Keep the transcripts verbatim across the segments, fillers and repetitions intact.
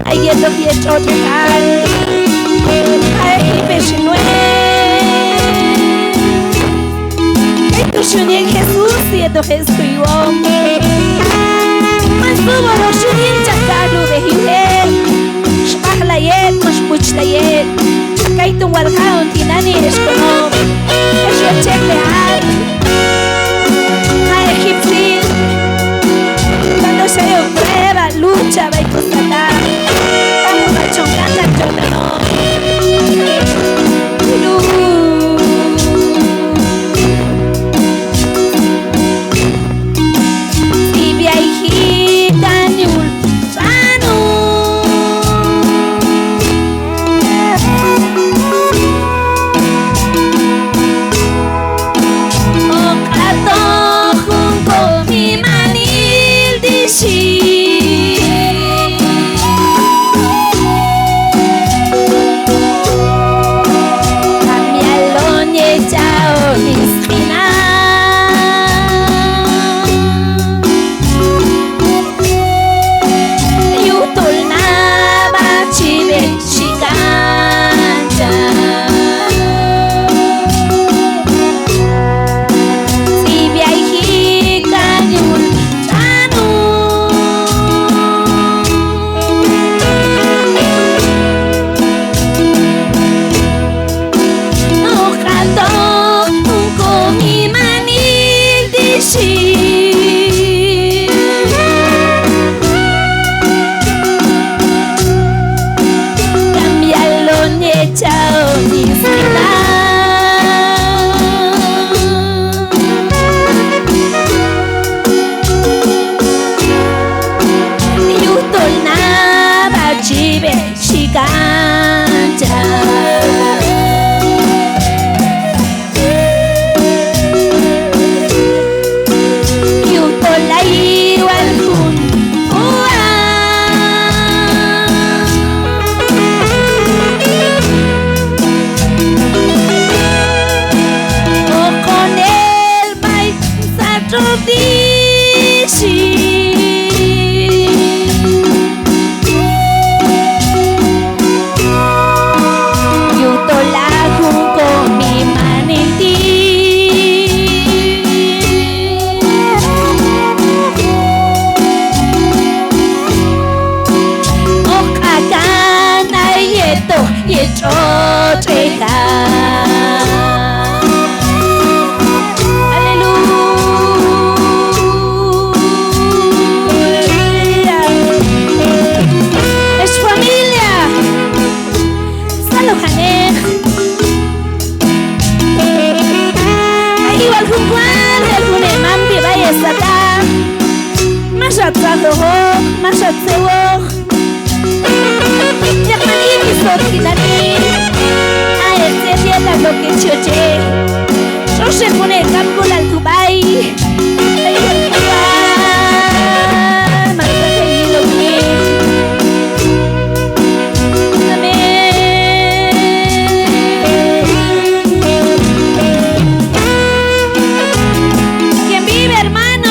ay yetoq yet tx'otx'ejal. Ay, pex nuej. Kaytu' xyun yin Jesús yetoq hex kuywom. Man sub'onoq xyun yin cham k'ajlub'ej yuj heb'. Xb'ajlay heb', max b'uchlay heb'. Kaytu' wal ja'on tinani' hex konob', hex yochejlejal. Ay, jipxi. Cuando x'ay ok prueba, lucha b'ay kosatán. Tamo b'ay chon k'anchaj chon tano'. Tz'ib'yay jikan yul tx'anun. Hoq atoq jun komimanil ti' xin. Kamyal on yet cha'on sq'inal. Yujtol nab'al chi b'ej xhi k'anchaj. Tz'ib'yay jikan yul tx'anun. Hoq atoq jun komimanil ti' xin. Kamyal on yet cha'on sq'inal. Yujtol nab'al chi b'ej xhi k'anchaj. Yujtol ay wal jun koan. Hoqon el b'ay satx'oq ti' xin. Yujtol a jun komimanil ti'. Hoq q'akan ay yetoq yet tx'otx'ejal. Aleluya. Ex familia, tzalojaneq. Ay wal jun koan, yal jun hemam ti' b'ay hesataq. Max hatzalojoq, max hatzewoq. Yaq'on iqis ok tinani'. A hex tzet yetal ok hech yoche. Tx'oxej jun hek'amk'ulal tu' b'ay. Ay, ay, ay, ay. Amén. ¿Quién vive, hermanos?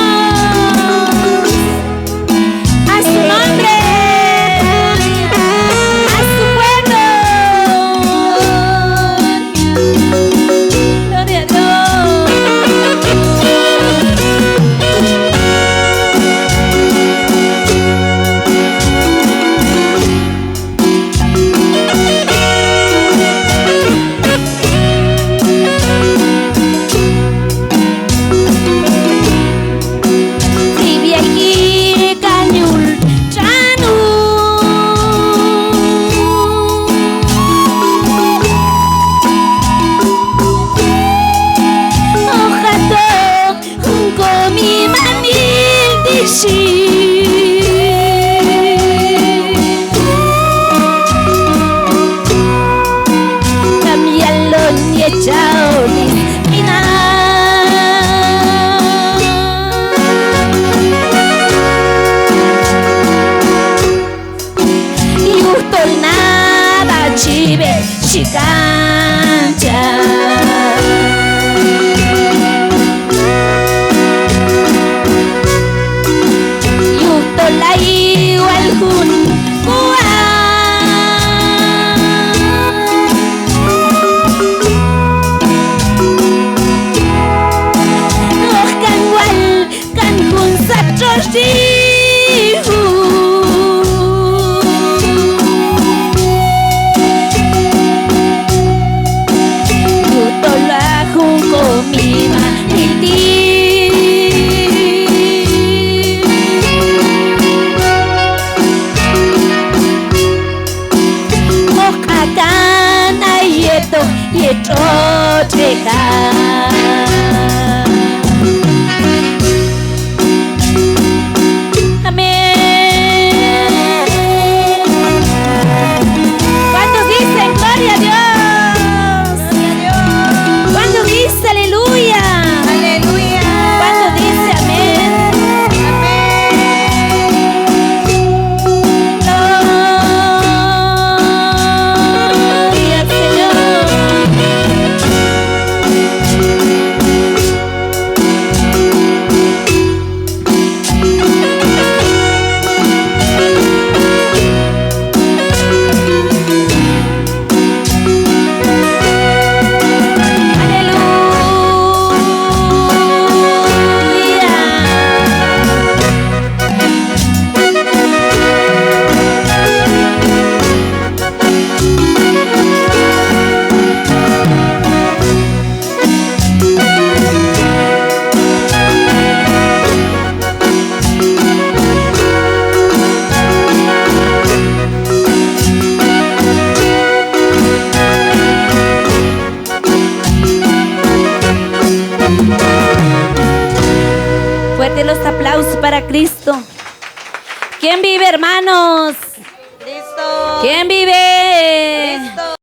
A su nombre, a su pueblo. Gloria a Dios. Tz'ib'yay jikan yul tx'anun. Hoq hatoq jun komimanil ti' xin. Kamyal on yet cha'on sq'inal. Yujtol nab'al chi b'ej xhi k'anchaj. Yujtol ay wal jun koan. tx'otx'eja. Amén. ¿Cuántos dicen gloria a Dios? ¿Cuántos dicen aleluya? Aleluya. ¿Cuántos dicen amén? Amén. Gloria al Señor. Aleluya. Fuerte los aplausos para Cristo. ¿Quién vive, hermanos? Cristo. ¿Quién vive?